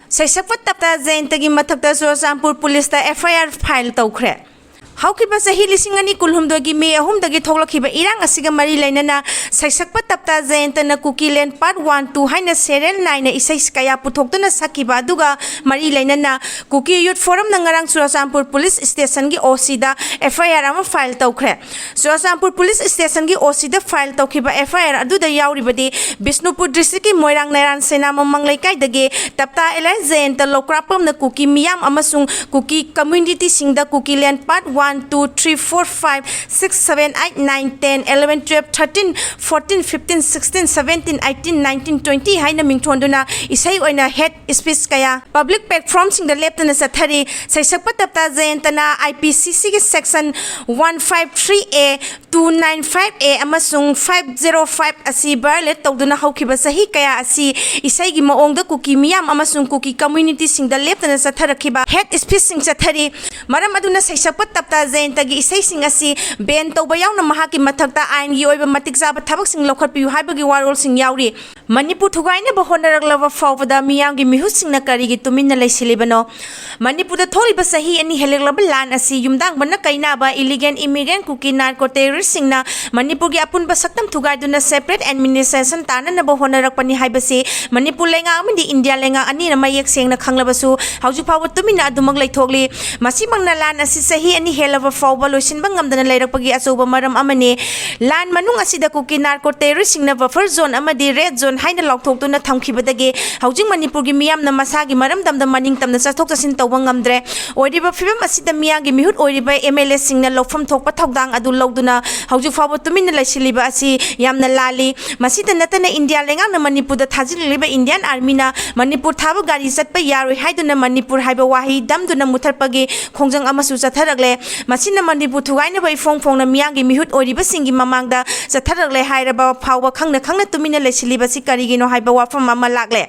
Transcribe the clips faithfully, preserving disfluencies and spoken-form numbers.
ꯁꯩꯁꯛꯄ ꯇꯞꯇꯥ ꯖꯌꯟꯇꯒꯤ ꯃꯊꯛꯇ Churachandpur ꯄꯨꯂꯤꯁꯇ F I R file ꯇꯧꯈ꯭ꯔꯦ꯫ ꯍꯧꯈꯤꯕ ꯆꯍꯤ ꯂꯤꯁꯤꯡ ꯑꯅꯤ ꯀꯨꯟꯍꯨꯝꯗꯣꯏꯒꯤ ꯃꯦ ꯑꯍꯨꯝꯗꯒꯤ ꯊꯣꯛꯂꯛꯈꯤꯕ ꯏꯔꯥꯡ ꯑꯁꯤꯒ ꯃꯔꯤ ꯂꯩꯅꯅ ꯁꯩꯁꯛꯄ ꯇꯞꯇꯥ ꯖꯌꯟꯇꯅ ꯀꯨꯀꯤꯂꯦꯟ Part One Two ꯍꯥꯏꯅ serial ꯅꯥꯏꯅ ꯏꯁꯩ ꯀꯌꯥ ꯄꯨꯊꯣꯛꯇꯨꯅ ꯁꯛꯈꯤꯕ ꯑꯗꯨꯒ ꯃꯔꯤ ꯂꯩꯅꯅ ꯀꯨꯀꯤ ꯌꯨꯠ ꯐꯣꯔꯝꯅ ꯉꯔꯥꯡ ꯆꯨꯔꯆꯥꯟꯄꯨꯔ ꯄꯨꯂꯤꯁ ꯁ꯭ꯇꯦꯁꯟꯒꯤ O Cꯗ F I R ꯑꯃ file ꯇꯧꯈ꯭ꯔꯦ꯫ ꯆꯨꯔꯆꯥꯟꯄꯨꯔ ꯄꯨꯂꯤꯁ ꯁ꯭ꯇꯦꯁꯟꯒꯤ O Cꯗ file ꯇꯧꯈꯤꯕ F I R ꯑꯗꯨꯗ ꯌꯥꯎꯔꯤꯕꯗꯤ ꯕꯤꯁꯅꯨꯄꯨꯔ districtꯀꯤ ꯃꯣꯏꯔꯥꯡ ꯅꯥꯏꯔꯥꯟ ꯁꯦꯅꯥ ꯃꯃꯥꯡ ꯂꯩꯀꯥꯏꯗꯒꯤ ꯇꯞꯇꯥ ꯑꯦꯂꯥꯏꯁ ꯖꯌꯟꯇ ꯂꯧꯀ꯭ꯔꯥꯛꯄꯝꯅ ꯀꯨꯀꯤ ꯃꯤꯌꯥꯝ ꯑꯃꯁꯨꯡ ꯀꯨꯀꯤ communityꯁꯤꯡꯗ ꯀꯨꯀꯤꯂꯦꯟ Part One, Two, Three, Four, Five, Six, Seven, Eight, Nine, Ten, Eleven, Twelve, Thirteen, Fourteen, Fifteen, Sixteen, Seventeen, Eighteen, Nineteen, Twenty ꯍꯥꯏꯅ ꯃꯤꯡꯊꯣꯟꯗꯨꯅ ꯏꯁꯩ ꯑꯣꯏꯅ hate speech ꯀꯌꯥ public platformꯁꯤꯡꯗ ꯂꯦꯞꯇꯅ ꯆꯠꯊꯔꯤ꯫ ꯁꯩꯁꯛꯄ ꯇꯞꯇꯥ ꯖꯌꯟꯇꯅ I P C Cꯒꯤ section one five three A, two nine five A ꯑꯃꯁꯨꯡ five zero five ꯑꯁꯤ violate ꯇꯧꯗꯨꯅ ꯍꯧꯈꯤꯕ ꯆꯍꯤ ꯀꯌꯥ ꯑꯁꯤ ꯏꯁꯩꯒꯤ ꯃꯑꯣꯡꯗ ꯀꯨꯀꯤ ꯃꯤꯌꯥꯝ ꯑꯃꯁꯨꯡ ꯀꯨꯀꯤ communityꯁꯤꯡꯗ ꯂꯦꯞꯇꯅ ꯆꯠꯊꯔꯛꯈꯤꯕ hate speechꯁꯤꯡ ꯆꯠꯊꯔꯤ꯫ ꯃꯔꯝ ꯑꯗꯨꯅ ꯁꯩꯁꯛꯄ ꯇꯞꯇꯥ ꯖꯌꯟꯇꯒꯤ ꯏꯁꯩꯁꯤꯡ ꯑꯁꯤ ban ꯇꯧꯕ ꯌꯥꯎꯅ ꯃꯍꯥꯛꯀꯤ ꯃꯊꯛꯇ ꯑꯥꯏꯟꯒꯤ ꯑꯣꯏꯕ ꯃꯇꯤꯛ ꯆꯥꯕ ꯊꯕꯛꯁꯤꯡ ꯂꯧꯈꯠꯄꯤꯌꯨ ꯍꯥꯏꯕꯒꯤ ꯋꯥꯔꯣꯜꯁꯤꯡ ꯌꯥꯎꯔꯤ꯫ ꯃꯅꯤꯄꯨꯔ ꯊꯨꯒꯥꯏꯅꯕ ꯍꯣꯠꯅꯔꯛꯂꯕ ꯐꯥꯎꯕꯗ ꯃꯤꯌꯥꯝꯒꯤ ꯃꯤꯍꯨꯠꯁꯤꯡꯅ ꯀꯔꯤꯒꯤ ꯇꯨꯃꯤꯟꯅ ꯂꯩꯁꯤꯜꯂꯤꯕꯅꯣ? ꯃꯅꯤꯄꯨꯔꯗ ꯊꯣꯛꯂꯤꯕ ꯆꯍꯤ ꯑꯅꯤ ꯍꯦꯜꯂꯛꯂꯕ ꯂꯥꯟ ꯑꯁꯤ ꯌꯨꯝꯗꯥꯡꯕꯅ ꯀꯩꯅꯥꯕ illegal immigrant ꯀꯨꯀꯤ narco terroristꯁꯤꯡꯅ ꯃꯅꯤꯄꯨꯔꯒꯤ ꯑꯄꯨꯟꯕ ꯁꯛꯇꯝ ꯊꯨꯒꯥꯏꯗꯨꯅ separate administration ꯇꯥꯅꯅꯕ ꯍꯣꯠꯅꯔꯛꯄꯅꯤ ꯍꯥꯏꯕꯁꯤ ꯃꯅꯤꯄꯨꯔ ꯂꯩꯉꯥꯛ ꯑꯃꯗꯤ ꯏꯟꯗꯤꯌꯥ ꯂꯩꯉꯥꯛ ꯑꯅꯤꯅ ꯃꯌꯦꯛ ꯁꯦꯡꯅ ꯈꯪꯂꯕꯁꯨ ꯍꯧꯖꯤꯛ ꯐꯥꯎꯕ ꯇꯨꯃꯤꯟꯅ ꯑꯗꯨꯃꯛ ꯂꯩꯊꯣꯛꯂꯤ꯫ ꯃꯁꯤꯃꯛꯅ ꯂꯥꯟ ꯑꯁꯤ ꯆꯍꯤ ꯑꯅꯤ ꯍꯦꯜꯂꯕ ꯐꯥꯎꯕ ꯂꯣꯏꯁꯤꯟꯕ ꯉꯝꯗꯅ ꯂꯩꯔꯛꯄꯒꯤ ꯑꯆꯧꯕ ꯃꯔꯝ ꯑꯃꯅꯤ꯫ ꯂꯥꯟ ꯃꯅꯨꯡ ꯑꯁꯤꯗ ꯀꯨꯀꯤ narco terroristꯁꯤꯡꯅ buffer zone ꯑꯃꯗꯤ red zone ꯍꯥꯏꯅ ꯂꯥꯎꯊꯣꯛꯇꯨꯅ ꯊꯝꯈꯤꯕꯗꯒꯤ ꯍꯧꯖꯤꯛ ꯃꯅꯤꯄꯨꯔꯒꯤ ꯃꯤꯌꯥꯝꯅ ꯃꯁꯥꯒꯤ ꯃꯔꯝꯗꯝꯗ ꯃꯅꯤꯡ ꯇꯝꯅ ꯆꯠꯊꯣꯛ ꯆꯠꯁꯤꯟ ꯇꯧꯕ ꯉꯝꯗ꯭ꯔꯦ꯫ ꯑꯣꯏꯔꯤꯕ ꯐꯤꯕꯝ ꯑꯁꯤꯗ ꯃꯤꯌꯥꯝꯒꯤ ꯃꯤꯍꯨꯠ ꯑꯣꯏꯔꯤꯕ M L Aꯁꯤꯡꯅ ꯂꯧꯐꯝ ꯊꯣꯛꯄ ꯊꯧꯗꯥꯡ ꯑꯗꯨ ꯂꯧꯗꯨꯅ ꯍꯧꯖꯤꯛ ꯐꯥꯎꯕ ꯇꯨꯃꯤꯟꯅ ꯂꯩꯁꯤꯜꯂꯤꯕ ꯑꯁꯤ ꯌꯥꯝꯅ ꯂꯥꯜꯂꯤ꯫ ꯃꯁꯤꯗ ꯅꯠꯇꯅ ꯏꯟꯗꯤꯌꯥ ꯂꯩꯉꯥꯛꯅ ꯃꯅꯤꯄꯨꯔꯗ ꯊꯥꯖꯤꯜꯂꯤꯕ Indian Armyꯅ ꯃꯅꯤꯄꯨꯔ ꯊꯥꯕ ꯒꯥꯔꯤ ꯆꯠꯄ ꯌꯥꯔꯣꯏ ꯍꯥꯏꯗꯨꯅ ꯃꯅꯤꯄꯨꯔ ꯍꯥꯏꯕ ꯋꯥꯍꯩ ꯗꯝꯗꯨꯅ ꯃꯨꯊꯠꯄꯒꯤ ꯈꯣꯡꯖꯪ ꯑꯃꯁꯨ ꯆꯠꯊꯔꯛꯂꯦ꯫ ꯃꯁꯤꯅ ꯃꯅꯤꯄꯨꯔ ꯊꯨꯒꯥꯏꯅꯕ ꯏꯐꯣꯡ ꯐꯣꯡꯅ ꯃꯤꯌꯥꯝꯒꯤ ꯃꯤꯍꯨꯠ ꯑꯣꯏꯔꯤꯕꯁꯤꯡꯒꯤ ꯃꯃꯥꯡꯗ ꯆꯠꯊꯔꯛꯂꯦ ꯍꯥꯏꯔꯕ ꯐꯥꯎꯕ ꯈꯪꯅ ꯈꯪꯅ ꯇꯨꯃꯤꯟꯅ ꯂꯩꯁꯤꯜꯂꯤꯕꯁꯤ ꯀꯔꯤꯒꯤꯅꯣ ꯍꯥꯏꯕ ꯋꯥꯐꯝ ꯑꯃ ꯂꯥꯛꯂꯦ꯫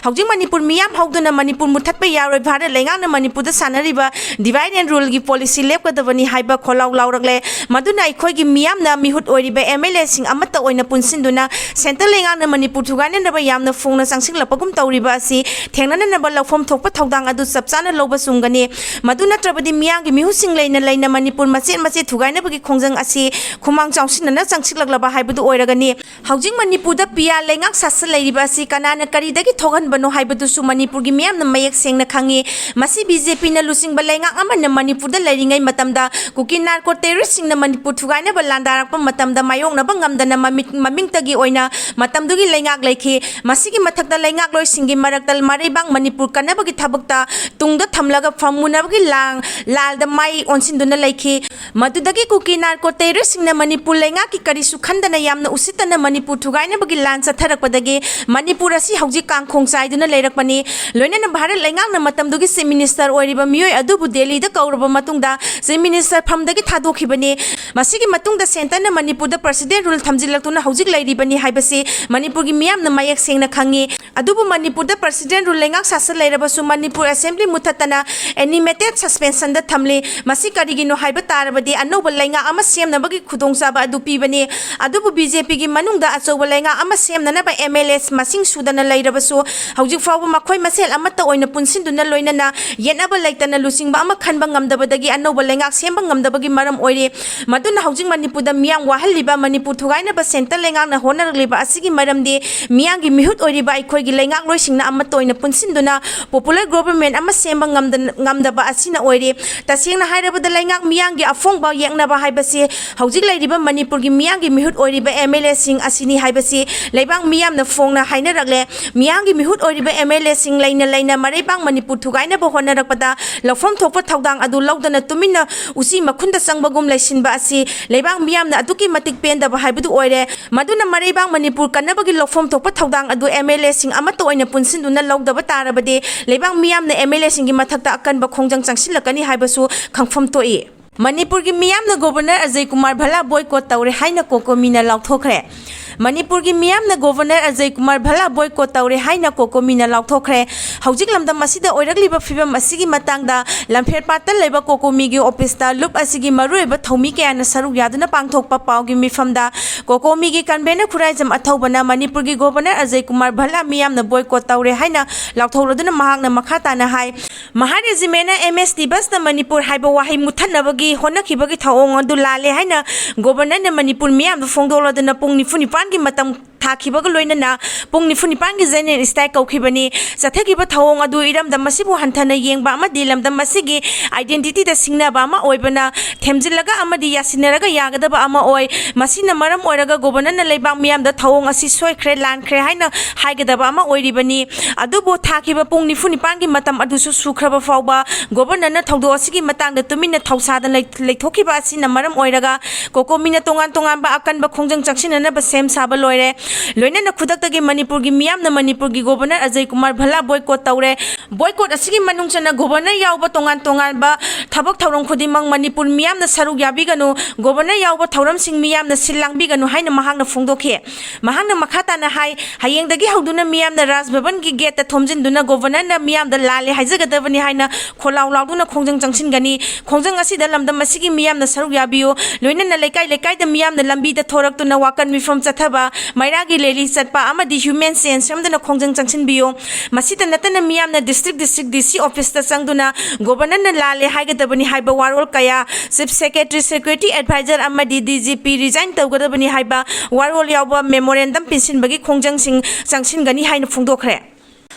ꯍꯧꯖꯤꯛ ꯃꯅꯤꯄꯨꯔ ꯃꯤꯌꯥꯝ ꯍꯧꯗꯨꯅ ꯃꯅꯤꯄꯨꯔ ꯃꯨꯊꯠꯄ ꯌꯥꯔꯣꯏ, ꯚꯥꯔꯠ ꯂꯩꯉꯥꯛꯅ ꯃꯅꯤꯄꯨꯔꯗ ꯁꯥꯟꯅꯔꯤꯕ divide and ruleꯒꯤ policy ꯂꯦꯞꯀꯗꯕꯅꯤ ꯍꯥꯏꯕ ꯈꯣꯜꯂꯥꯎ ꯂꯥꯎꯔꯛꯂꯦ꯫ ꯃꯗꯨꯅ ꯑꯩꯈꯣꯏꯒꯤ ꯃꯤꯌꯥꯝꯅ ꯃꯤꯍꯨꯠ ꯑꯣꯏꯔꯤꯕ MLAꯁꯤꯡ ꯑꯃꯠꯇ ꯑꯣꯏꯅ ꯄꯨꯟꯁꯤꯟꯗꯨꯅ centre ꯂꯩꯉꯥꯛꯅ ꯃꯅꯤꯄꯨꯔ ꯊꯨꯒꯥꯏꯅꯅꯕ ꯌꯥꯝꯅ ꯐꯣꯡꯅ ꯆꯪꯁꯤꯜꯂꯛꯄꯒꯨꯝ ꯇꯧꯔꯤꯕ ꯑꯁꯤ ꯊꯦꯡꯅꯅꯅꯕ ꯂꯧꯐꯝ ꯊꯣꯛꯄ ꯊꯧꯗꯥꯡ ꯑꯗꯨ ꯆꯞ ꯆꯥꯅ ꯂꯧꯕ ꯆꯨꯝꯒꯅꯤ꯫ ꯃꯗꯨ ꯅꯠꯇ꯭ꯔꯕꯗꯤ ꯃꯤꯌꯥꯝꯒꯤ ꯃꯤꯍꯨꯠꯁꯤꯡ ꯂꯩꯅ ꯂꯩꯅ ꯃꯅꯤꯄꯨꯔ ꯃꯆꯦꯠ ꯃꯆꯦꯠ ꯊꯨꯒꯥꯏꯅꯕꯒꯤ ꯈꯣꯡꯖꯪ ꯑꯁꯤ ꯈꯨꯃꯥꯡ ꯆꯥꯎꯁꯤꯟꯅꯅ ꯆꯪꯁꯤꯜꯂꯛꯂꯕ ꯍꯥꯏꯕꯗꯨ ꯑꯣꯏꯔꯒꯅꯤ꯫ ꯍꯧꯖꯤꯛ ꯃꯅꯤꯄꯨꯔꯗ ꯄꯤꯌꯥ ꯂꯩꯉꯥꯛ ꯁꯥꯁꯟ ꯂꯩꯔꯤꯕ ꯑꯁꯤ ꯀꯅꯥꯅ ꯀꯔꯤꯗꯒꯤ ꯊꯣꯛꯍꯟꯕꯅꯣ ꯍꯥꯏꯕꯗꯨꯁꯨ ꯃꯅꯤꯄꯨꯔꯒꯤ ꯃꯤꯌꯥꯝꯅ ꯃꯌꯦꯛ ꯁꯦꯡꯅ ꯈꯪꯏ꯫ ꯃꯁꯤ BJPꯅ ꯂꯨꯆꯤꯡꯕ ꯂꯩꯉꯥꯛ ꯑꯃꯅ ꯃꯅꯤꯄꯨꯔꯗ ꯂꯩꯔꯤꯉꯩ ꯃꯇꯝꯗ ꯀꯨꯀꯤ narco terroristꯁꯤꯡꯅ ꯃꯅꯤꯄꯨꯔ ꯊꯨꯒꯥꯏꯅꯕ ꯂꯥꯟꯗꯥꯔꯛꯄ ꯃꯇꯝꯗ ꯃꯥꯌꯣꯛꯅꯕ ꯉꯝꯗꯅ ꯃꯃꯤꯠ-, ꯃꯃꯤꯡꯇꯒꯤ ꯑꯣꯏꯅ ꯃꯇꯝꯗꯨꯒꯤ ꯂꯩꯉꯥꯛ ꯂꯩꯈꯤ꯫ ꯃꯁꯤꯒꯤ ꯃꯊꯛꯇ ꯂꯩꯉꯥꯛꯂꯣꯏꯁꯤꯡꯒꯤ ꯃꯔꯛꯇ ꯃꯔꯩꯕꯥꯛ ꯃꯅꯤꯄꯨꯔ ꯀꯟꯅꯕꯒꯤ ꯊꯕꯛꯇ ꯇꯨꯡꯗ ꯊꯝꯂꯒ ꯐꯝꯃꯨꯅꯕꯒꯤ ꯂꯥꯡ-, ꯂꯥꯜꯗ ꯃꯥꯏ ꯑꯣꯟꯁꯤꯟꯗꯨꯅ ꯂꯩꯈꯤ꯫ ꯃꯗꯨꯗꯒꯤ ꯀꯨꯀꯤ narco terroristꯁꯤꯡꯅ ꯃꯅꯤꯄꯨꯔ ꯂꯩꯉꯥꯛꯀꯤ ꯀꯔꯤꯁꯨ ꯈꯟꯗꯅ ꯌꯥꯝꯅ ꯎꯁꯤꯠꯇꯅ ꯃꯅꯤꯄꯨꯔ ꯊꯨꯒꯥꯏꯅꯕꯒꯤ ꯂꯥꯟ ꯆꯠꯊꯔꯛꯄꯗꯒꯤ ꯃꯅꯤꯄꯨꯔ ꯑꯁꯤ ꯍꯧꯖꯤꯛ ꯀꯥꯡꯈꯣꯡ ꯆꯥꯏꯗꯨꯅ ꯂꯩꯔꯛꯄꯅꯤ꯫ ꯂꯣꯏꯅꯅ ꯚꯥꯔꯠ ꯂꯩꯉꯥꯛꯅ ꯃꯇꯝꯗꯨꯒꯤ Chief Minister ꯑꯣꯏꯔꯤꯕ ꯃꯤꯑꯣꯏ ꯑꯗꯨꯕꯨ ꯗꯦꯜꯂꯤꯗ ꯀꯧꯔꯕ ꯃꯇꯨꯡꯗ Chief Minister ꯐꯝꯗꯒꯤ ꯊꯥꯗꯣꯛꯈꯤꯕꯅꯤ꯫ ꯃꯁꯤꯒꯤ ꯃꯇꯨꯡꯗ centreꯅ ꯃꯅꯤꯄꯨꯔꯗ President rule ꯊꯝꯖꯤꯜꯂꯛꯇꯨꯅ ꯍꯧꯖꯤꯛ ꯂꯩꯔꯤꯕꯅꯤ ꯍꯥꯏꯕꯁꯤ ꯃꯅꯤꯄꯨꯔꯒꯤ ꯃꯤꯌꯥꯝꯅ ꯃꯌꯦꯛ ꯁꯦꯡꯅ ꯈꯪꯏ꯫ ꯑꯗꯨꯕꯨ ꯃꯅꯤꯄꯨꯔꯗ President rule ꯂꯩꯉꯥꯛ ꯁꯥꯁꯟ ꯂꯩꯔꯕꯁꯨ ꯃꯅꯤꯄꯨꯔ Assembly ꯃꯨꯊꯠꯇꯅ animated suspensionꯗ ꯊꯝꯂꯤ꯫ ꯃꯁꯤ ꯀꯔꯤꯒꯤꯅꯣ ꯍꯥꯏꯕ ꯇꯥꯔꯕꯗꯤ ꯑꯅꯧꯕ ꯂꯩꯉꯥꯛ ꯑꯃ ꯁꯦꯝꯅꯕꯒꯤ ꯈꯨꯗꯣꯡꯆꯥꯕ ꯑꯗꯨ ꯄꯤꯕꯅꯤ꯫ ꯑꯗꯨꯕꯨ BJPꯒꯤ ꯃꯅꯨꯡꯗ ꯑꯆꯧꯕ ꯂꯩꯉꯥꯛ ꯑꯃ ꯁꯦꯝꯅꯅꯕ MLAs ꯃꯁꯤꯡ ꯁꯨꯗꯅ ꯂꯩꯔꯕꯁꯨ ꯍꯧꯖꯤꯛ ꯐꯥꯎꯕ ꯃꯈꯣꯏ ꯃꯁꯦꯜ ꯑꯃꯠꯇ ꯑꯣꯏꯅ ꯄꯨꯟꯁꯤꯟꯗꯨꯅ ꯂꯣꯏꯅꯅ ꯌꯦꯠꯅꯕ ꯂꯩꯇꯅ ꯂꯨꯆꯤꯡꯕ ꯑꯃ ꯈꯟꯕ ꯉꯝꯗꯕꯗꯒꯤ ꯑꯅꯧꯕ ꯂꯩꯉꯥꯛ ꯁꯦꯝꯕ ꯉꯝꯗꯕꯒꯤ ꯃꯔꯝ ꯑꯣꯏꯔꯤ꯫ ꯃꯗꯨꯅ ꯍꯧꯖꯤꯛ ꯃꯅꯤꯄꯨꯔꯗ ꯃꯤꯌꯥꯝ ꯋꯥꯍꯜꯂꯤꯕ, ꯃꯅꯤꯄꯨꯔ ꯊꯨꯒꯥꯏꯅꯕ centre ꯂꯩꯉꯥꯛꯅ ꯍꯣꯠꯅꯔꯛꯂꯤꯕ ꯑꯁꯤꯒꯤ ꯃꯔꯝꯗꯤ ꯃꯤꯌꯥꯝꯒꯤ ꯃꯤꯍꯨꯠ ꯑꯣꯏꯔꯤꯕ ꯑꯩꯈꯣꯏꯒꯤ ꯂꯩꯉꯥꯛꯂꯣꯏꯁꯤꯡꯅ ꯑꯃꯠꯇ ꯑꯣꯏꯅ ꯄꯨꯟꯁꯤꯟꯗꯨꯅ popular government ꯑꯃ ꯁꯦꯝꯕ ꯉꯝꯗ-, ꯉꯝꯗꯕ ꯑꯁꯤꯅ ꯑꯣꯏꯔꯤ꯫ ꯇꯁꯦꯡꯅ ꯍꯥꯏꯔꯕꯗ ꯂꯩꯉꯥꯛ ꯃꯤꯌꯥꯝꯒꯤ ꯑꯐꯣꯡꯕ ꯌꯦꯛꯅꯕ ꯍꯥꯏꯕꯁꯤ ꯍꯧꯖꯤꯛ ꯂꯩꯔꯤꯕ ꯃꯅꯤꯄꯨꯔꯒꯤ ꯃꯤꯌꯥꯝꯒꯤ ꯃꯤꯍꯨꯠ ꯑꯣꯏꯔꯤꯕ MLAꯁꯤꯡ ꯑꯁꯤꯅꯤ ꯍꯥꯏꯕꯁꯤ ꯂꯩꯕꯥꯛ ꯃꯤꯌꯥꯝꯅ ꯐꯣꯡꯅ ꯍꯥꯏꯅꯔꯛꯂꯦ꯫ ꯃꯤꯌꯥꯝꯒꯤ ꯃꯤꯍꯨꯠ ꯑꯣꯏꯔꯤꯕ MLAꯁꯤꯡ ꯂꯩꯅ ꯂꯩꯅ ꯃꯔꯩꯕꯥꯛ ꯃꯅꯤꯄꯨꯔ ꯊꯨꯒꯥꯏꯅꯕ ꯍꯣꯠꯅꯔꯛꯄꯗ ꯂꯧꯐꯝ ꯊꯣꯛꯄ ꯊꯧꯗꯥꯡ ꯑꯗꯨ ꯂꯧꯗꯅ ꯇꯨꯃꯤꯟꯅ ꯎꯆꯤ ꯃꯈꯨꯟꯗ ꯆꯪꯕꯒꯨꯝ ꯂꯩꯁꯤꯟꯕ ꯑꯁꯤ ꯂꯩꯕꯥꯛ ꯃꯤꯌꯥꯝꯅ ꯑꯗꯨꯛꯀꯤ ꯃꯇꯤꯛ ꯄꯦꯟꯗꯕ ꯍꯥꯏꯕꯗꯨ ꯑꯣꯏꯔꯦ꯫ ꯃꯗꯨꯅ ꯃꯔꯩꯕꯥꯛ ꯃꯅꯤꯄꯨꯔ ꯀꯟꯅꯕꯒꯤ ꯂꯧꯐꯝ ꯊꯣꯛꯄ ꯊꯧꯗꯥꯡ ꯑꯗꯨ MLAꯁꯤꯡ ꯑꯃꯠꯇ ꯑꯣꯏꯅ ꯄꯨꯟꯁꯤꯟꯗꯨꯅ ꯂꯧꯗꯕ ꯇꯥꯔꯕꯗꯤ ꯂꯩꯕꯥꯛ ꯃꯤꯌꯥꯝꯅ MLAꯁꯤꯡꯒꯤ ꯃꯊꯛꯇ ꯑꯀꯟꯕ ꯈꯣꯡꯖꯪ ꯆꯪꯁꯤꯜꯂꯛꯀꯅꯤ ꯍꯥꯏꯕꯁꯨ ꯈꯪꯐꯝ ꯊꯣꯛꯏ꯫ ꯃꯅꯤꯄꯨꯔꯒꯤ ꯃꯤꯌꯥꯝꯅ Governor ꯑꯖꯌ ꯀꯨꯃꯥꯔ ꯚꯜꯂꯥ boycott ꯇꯧꯔꯦ ꯍꯥꯏꯅ COCOMIꯅ ꯂꯥꯎꯊꯣꯛꯈ꯭ꯔꯦ꯫ ꯃꯅꯤꯄꯨꯔꯒꯤ ꯃꯤꯌꯥꯝꯅ ꯒꯣꯚꯔꯅꯔ ꯑꯖꯌ ꯀꯨꯃꯥꯔ ꯚꯜꯂꯥ ꯕꯣꯏꯀꯣꯠ ꯇꯧꯔꯦ ꯍꯥꯏꯅ ꯀꯣꯀꯣꯃꯤꯅ ꯂꯥꯎꯊꯣꯛꯈ꯭ꯔꯦ꯫ ꯍꯧꯖꯤꯛ ꯂꯝꯗꯝ ꯑꯁꯤꯗ ꯑꯣꯏꯔꯛꯂꯤꯕ ꯐꯤꯕꯝ ꯑꯁꯤꯒꯤ ꯃꯇꯥꯡꯗ ꯂꯝꯐꯦꯜꯄꯥꯠꯇ ꯂꯩꯕ ꯀꯣꯀꯣꯃꯤꯒꯤ ꯑꯣꯐꯤꯁꯇ ꯂꯨꯞ ꯑꯁꯤꯒꯤ ꯃꯔꯨꯑꯣꯏꯕ ꯊꯧꯃꯤ ꯀꯌꯥꯅ ꯁꯔꯨꯛ ꯌꯥꯗꯨꯅ ꯄꯥꯡꯊꯣꯛꯄ ꯄꯥꯎꯒꯤ ꯃꯤꯐꯝꯗ ꯀꯣꯀꯣꯃꯤꯒꯤ ꯀꯟꯚꯦꯅꯔ ꯈꯨꯔꯥꯏꯖꯝ ꯑꯊꯧꯕꯅ ꯃꯅꯤꯄꯨꯔꯒꯤ ꯒꯣꯚꯔꯅꯔ ꯑꯖꯌ ꯀꯨꯃꯥꯔ ꯚꯜꯂꯥ ꯃꯤꯌꯥꯝꯅ ꯕꯣꯏꯀꯣꯠ ꯇꯧꯔꯦ ꯍꯥꯏꯅ ꯂꯥꯎꯊꯣꯛꯂꯗꯨꯅ ꯃꯍꯥꯛꯅ ꯃꯈꯥ ꯇꯥꯅ ꯍꯥꯏ, ꯃꯍꯥ ꯔꯦꯖꯤꯃꯦꯟꯅ ꯑꯦꯝ ꯑꯦꯁ ꯇꯤ ꯕꯁꯅ ꯃꯅꯤꯄꯨꯔ ꯍꯥꯏꯕ ꯋꯥꯍꯩ ꯃꯨꯠꯊꯠꯅꯕꯒꯤ ꯍꯣꯠꯅꯈꯤꯕꯒꯤ ꯊꯧꯑꯣꯡ ꯑꯗꯨ ꯂꯥꯜꯂꯦ ꯍꯥꯏꯅ ꯒꯣꯚꯔꯅꯔꯅ ꯃꯅꯤꯄꯨꯔ ꯃꯤꯌꯥꯝꯗ ꯐꯣꯡꯗꯣꯛꯂꯗꯨꯅ ꯄꯨꯡ ꯅꯤꯐꯨ ꯅꯤꯄꯥꯟꯒꯤ ꯃꯇꯝ ꯊꯥꯈꯤꯕꯒ ꯂꯣꯏꯅꯅ ꯄꯨꯡ ꯅꯤꯐꯨ ꯅꯤꯄꯥꯟꯒꯤ general strike ꯀꯧꯈꯤꯕꯅꯤ꯫ ꯆꯠꯊꯈꯤꯕ ꯊꯧꯑꯣꯡ ꯑꯗꯨ ꯏꯔꯝꯗꯝ ꯑꯁꯤꯕꯨ ꯍꯟꯊꯅ ꯌꯦꯡꯕ ꯑꯃꯗꯤ ꯂꯝꯗꯝ ꯑꯁꯤꯒꯤ identityꯗ ꯁꯤꯡꯅꯕ ꯑꯃ ꯑꯣꯏꯕꯅ ꯊꯦꯝꯖꯤꯜꯂꯒ ꯑꯃꯗꯤ ꯌꯥꯁꯤꯟꯅꯔꯒ ꯌꯥꯒꯗꯕ ꯑꯃ ꯑꯣꯏ꯫ ꯃꯁꯤꯅ ꯃꯔꯝ ꯑꯣꯏꯔꯒ ꯒꯣꯚꯔꯅꯔꯅ ꯂꯩꯕꯥꯛ ꯃꯤꯌꯥꯝꯗ ꯊꯧꯑꯣꯡ ꯑꯁꯤ ꯁꯣꯏꯈ꯭ꯔꯦ, ꯂꯥꯟꯈ꯭ꯔꯦ ꯍꯥꯏꯅ ꯍꯥꯏꯒꯗꯕ ꯑꯃ ꯑꯣꯏꯔꯤꯕꯅꯤ꯫ ꯑꯗꯨꯕꯨ ꯊꯥꯈꯤꯕ ꯄꯨꯡ ꯅꯤꯐꯨ ꯅꯤꯄꯥꯟꯒꯤ ꯃꯇꯝ ꯑꯗꯨꯁꯨ ꯁꯨꯈ꯭ꯔꯕ ꯐꯥꯎꯕ ꯒꯣꯚꯔꯅꯔꯅ ꯊꯧꯗꯣꯛ ꯑꯁꯤꯒꯤ ꯃꯇꯥꯡꯗ ꯇꯨꯃꯤꯟꯅ ꯊꯧꯁꯥꯗꯅ ꯂꯩ-, ꯂꯩꯊꯣꯛꯈꯤꯕ ꯑꯁꯤꯅ ꯃꯔꯝ ꯑꯣꯏꯔꯒ ꯀꯣꯀꯣꯃꯤꯅ ꯇꯣꯉꯥꯟ ꯇꯣꯉꯥꯟꯕ ꯑꯀꯟꯕ ꯈꯣꯡꯖꯪ ꯆꯪꯁꯤꯟꯅꯅꯕ ꯁꯦꯝ ꯁꯥꯕ ꯂꯣꯏꯔꯦ꯫ ꯂꯣꯏꯅꯅ ꯈꯨꯗꯛꯇꯒꯤ ꯃꯅꯤꯄꯨꯔꯒꯤ ꯃꯤꯌꯥꯝꯅ ꯃꯅꯤꯄꯨꯔꯒꯤ ꯒꯣꯚꯔꯅꯔ ꯑꯖꯌ ꯀꯨꯃꯥꯔ ꯚꯜꯂꯥ ꯕꯣꯏꯀꯣꯠ ꯇꯧꯔꯦ꯫ ꯕꯣꯏꯀꯣꯠ ꯑꯁꯤꯒꯤ ꯃꯅꯨꯡ ꯆꯟꯅ ꯒꯣꯚꯔꯅꯔ ꯌꯥꯎꯕ ꯇꯣꯉꯥꯟ ꯇꯣꯉꯥꯟꯕ ꯊꯕꯛ ꯊꯧꯔꯝ ꯈꯨꯗꯤꯡꯃꯛ ꯃꯅꯤꯄꯨꯔ ꯃꯤꯌꯥꯝꯅ ꯁꯔꯨꯛ ꯌꯥꯕꯤꯒꯅꯨ, ꯒꯣꯚꯔꯅꯔ ꯌꯥꯎꯕ ꯊꯧꯔꯝꯁꯤꯡ ꯃꯤꯌꯥꯝꯅ ꯁꯤꯜ ꯂꯥꯡꯕꯤꯒꯅꯨ ꯍꯥꯏꯅ ꯃꯍꯥꯛꯅ ꯐꯣꯡꯗꯣꯛꯈꯤ꯫ ꯃꯍꯥꯛꯅ ꯃꯈꯥ ꯇꯥꯅ ꯍꯥꯏ, ꯍꯌꯦꯡꯗꯒꯤ ꯍꯧꯗꯨꯅ ꯃꯤꯌꯥꯝꯅ ꯔꯥꯖ ꯚꯕꯟꯒꯤ ꯒꯦꯠꯇ ꯊꯣꯝꯖꯤꯟꯗꯨꯅ ꯒꯣꯚꯔꯅꯔꯅ ꯃꯤꯌꯥꯝꯗ ꯂꯥꯜꯂꯦ ꯍꯥꯏꯖꯒꯗꯕꯅꯤ ꯍꯥꯏꯅ ꯈꯣꯜꯂꯥꯎ ꯂꯥꯎꯗꯨꯅ ꯈꯣꯡꯖꯪ ꯆꯪꯁꯤꯟꯒꯅꯤ꯫ ꯈꯣꯡꯖꯪ ꯑꯁꯤꯗ ꯂꯝꯗꯝ ꯑꯁꯤꯒꯤ ꯃꯤꯌꯥꯝꯅ ꯁꯔꯨꯛ ꯌꯥꯕꯤꯌꯨ꯫ ꯂꯣꯏꯅꯅ ꯂꯩꯀꯥꯏ ꯂꯩꯀꯥꯏꯗ ꯃꯤꯌꯥꯝꯅ ꯂꯝꯕꯤꯗ ꯊꯣꯔꯛꯇꯨꯅ ꯋꯥꯀꯠ ꯃꯤꯐꯝ ꯆꯠꯊꯕ, ꯃꯩꯔꯥꯒꯤ ꯔꯦꯂꯤ ꯆꯠꯄ ꯑꯃꯗꯤ human chain ꯁꯦꯝꯗꯨꯅ ꯈꯣꯡꯖꯪ ꯆꯪꯁꯤꯟꯕꯤꯌꯨ꯫ ꯃꯁꯤꯇ ꯅꯠꯇꯅ ꯃꯤꯌꯥꯝꯅ district district D C officeꯇ ꯆꯪꯗꯨꯅ ꯒꯣꯚꯔꯅꯔꯅ ꯂꯥꯜꯂꯦ ꯍꯥꯏꯒꯗꯕꯅꯤ ꯍꯥꯏꯕ ꯋꯥꯔꯣꯜ ꯀꯌꯥ, Chief Secretary, Security Advisor ꯑꯃꯗꯤ D G P resign ꯇꯧꯒꯗꯕꯅꯤ ꯍꯥꯏꯕ ꯋꯥꯔꯣꯜ ꯌꯥꯎꯕ memorandum ꯄꯤꯁꯤꯟꯕꯒꯤ ꯈꯣꯡꯖꯪꯁꯤꯡ ꯆꯪꯁꯤꯟꯒꯅꯤ ꯍꯥꯏꯅ ꯐꯣꯡꯗꯣꯛꯈ꯭ꯔꯦ꯫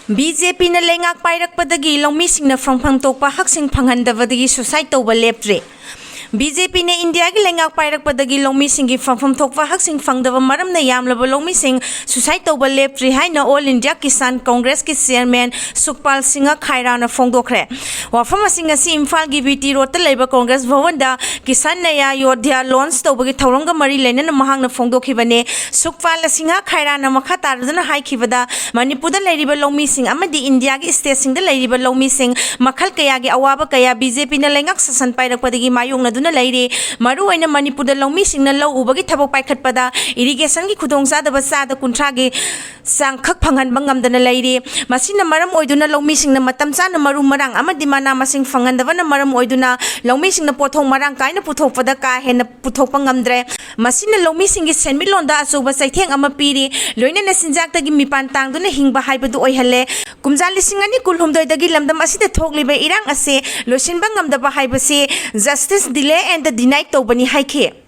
B J Pꯅ ꯂꯩꯉꯥꯛ ꯄꯥꯏꯔꯛꯄꯗꯒꯤ ꯂꯧꯃꯤꯁꯤꯡꯅ ꯐꯪꯐꯝ ꯊꯣꯛꯄ ꯍꯛꯁꯤꯡ ꯐꯪꯍꯟꯗꯕꯗꯒꯤ suicide ꯇꯧꯕ ꯂꯦꯞꯇ꯭ꯔꯦ꯫ B J Pꯅ ꯏꯟꯗꯤꯌꯥꯒꯤ ꯂꯩꯉꯥꯛ ꯄꯥꯏꯔꯛꯄꯗꯒꯤ ꯂꯧꯃꯤꯁꯤꯡꯒꯤ ꯐꯪꯐꯝ ꯊꯣꯛꯄ ꯍꯛꯁꯤꯡ ꯐꯪꯗꯕ ꯃꯔꯝꯅ ꯌꯥꯝꯂꯕ ꯂꯧꯃꯤꯁꯤꯡ suicide ꯇꯧꯕ ꯂꯦꯞꯇ꯭ꯔꯤ ꯍꯥꯏꯅ All India Kisan Congressꯀꯤ chairman ꯁꯨꯛꯄꯥꯜ Singh ꯈꯥꯏꯔꯥꯅ ꯐꯣꯡꯗꯣꯛꯈ꯭ꯔꯦ꯫ ꯋꯥꯐꯝ ꯑꯁꯤꯡ ꯑꯁꯤ ꯏꯝꯐꯥꯜꯒꯤ B T Roadꯇ ꯂꯩꯕ Congress ꯚꯕꯟꯗ ꯀꯤꯁꯥꯟ ꯅꯌꯥ ꯌꯣꯙ꯭ꯌꯥ launch ꯇꯧꯕꯒꯤ ꯊꯧꯔꯝꯒ ꯃꯔꯤ ꯂꯩꯅꯅ ꯃꯍꯥꯛꯅ ꯐꯣꯡꯗꯣꯛꯈꯤꯕꯅꯦ꯫ ꯁꯨꯛꯄꯥꯜ ꯁꯤꯡꯍ ꯈꯥꯏꯔꯥꯅ ꯃꯈꯥ ꯇꯥꯔꯗꯨꯅ ꯍꯥꯏꯈꯤꯕꯗ, ꯃꯅꯤꯄꯨꯔꯗ ꯂꯩꯔꯤꯕ ꯂꯧꯃꯤꯁꯤꯡ ꯑꯃꯗꯤ ꯏꯟꯗꯤꯌꯥꯒꯤ stateꯁꯤꯡꯗ ꯂꯩꯔꯤꯕ ꯂꯧꯃꯤꯁꯤꯡ ꯃꯈꯜ ꯀꯌꯥꯒꯤ ꯑꯋꯥꯕ ꯀꯌꯥ B J Pꯅ ꯂꯩꯉꯥꯛ ꯁꯥꯁꯟ ꯄꯥꯏꯔꯛꯄꯗꯒꯤ ꯃꯥꯌꯣꯛꯅꯗꯨꯅ ꯂꯩꯔꯤ꯫ ꯃꯔꯨꯑꯣꯏꯅ ꯃꯅꯤꯄꯨꯔꯗ ꯂꯧꯃꯤꯁꯤꯡꯅ ꯂꯧ ꯎꯕꯒꯤ ꯊꯕꯛ ꯄꯥꯏꯈꯠꯄꯗ ꯏꯔꯤꯒꯦꯁꯟꯒꯤ ꯈꯨꯗꯣꯡꯆꯥꯗꯕ ꯆꯥꯗ ꯀꯨꯟꯊ꯭ꯔꯥꯒꯤ ꯆꯥꯡꯈꯛ ꯐꯪꯍꯟꯕ ꯉꯝꯗꯅ ꯂꯩꯔꯤ꯫ ꯃꯁꯤꯅ ꯃꯔꯝ ꯑꯣꯏꯗꯨꯅ ꯂꯧꯃꯤꯁꯤꯡꯅ ꯃꯇꯝ ꯆꯥꯅ ꯃꯔꯨ ꯃꯔꯥꯡ ꯑꯃꯗꯤ ꯃꯅꯥ ꯃꯁꯤꯡ ꯐꯪꯍꯟꯗꯕꯅ ꯃꯔꯝ ꯑꯣꯏꯗꯨꯅ ꯂꯧꯃꯤꯁꯤꯡꯅ ꯄꯣꯠꯊꯣꯛ ꯃꯔꯥꯡ ꯀꯥꯏꯅ ꯄꯨꯊꯣꯛꯄꯗ ꯀꯥ ꯍꯦꯟꯅ ꯄꯨꯊꯣꯛꯄ ꯉꯝꯗ꯭ꯔꯦ꯫ ꯃꯁꯤꯅ ꯂꯧꯃꯤꯁꯤꯡꯒꯤ ꯁꯦꯟꯃꯤꯠꯂꯣꯟꯗ ꯑꯆꯧꯕ ꯆꯩꯊꯦꯡ ꯑꯃ ꯄꯤꯔꯤ꯫ ꯂꯣꯏꯅꯅ ꯆꯤꯟꯖꯥꯛꯇꯒꯤ ꯃꯤꯄꯥꯟ ꯇꯥꯡꯗꯨꯅ ꯍꯤꯡꯕ ꯍꯥꯏꯕꯗꯨ ꯑꯣꯏꯍꯜꯂꯦ꯫ ꯀꯨꯝꯖꯥ ꯂꯤꯁꯤꯡ ꯑꯅꯤ ꯀꯨꯟꯍꯨꯝꯗꯣꯏꯗꯒꯤ ꯂꯝꯗꯝ ꯑꯁꯤꯗ ꯊꯣꯛꯂꯤꯕ ꯏꯔꯥꯡ ꯑꯁꯤ ꯂꯣꯏꯁꯤꯟꯕ ꯉꯝꯗꯕ ꯍꯥꯏꯕꯁꯤ justice delay and deny ꯇꯧꯕꯅꯤ ꯍꯥꯏꯈꯤ꯫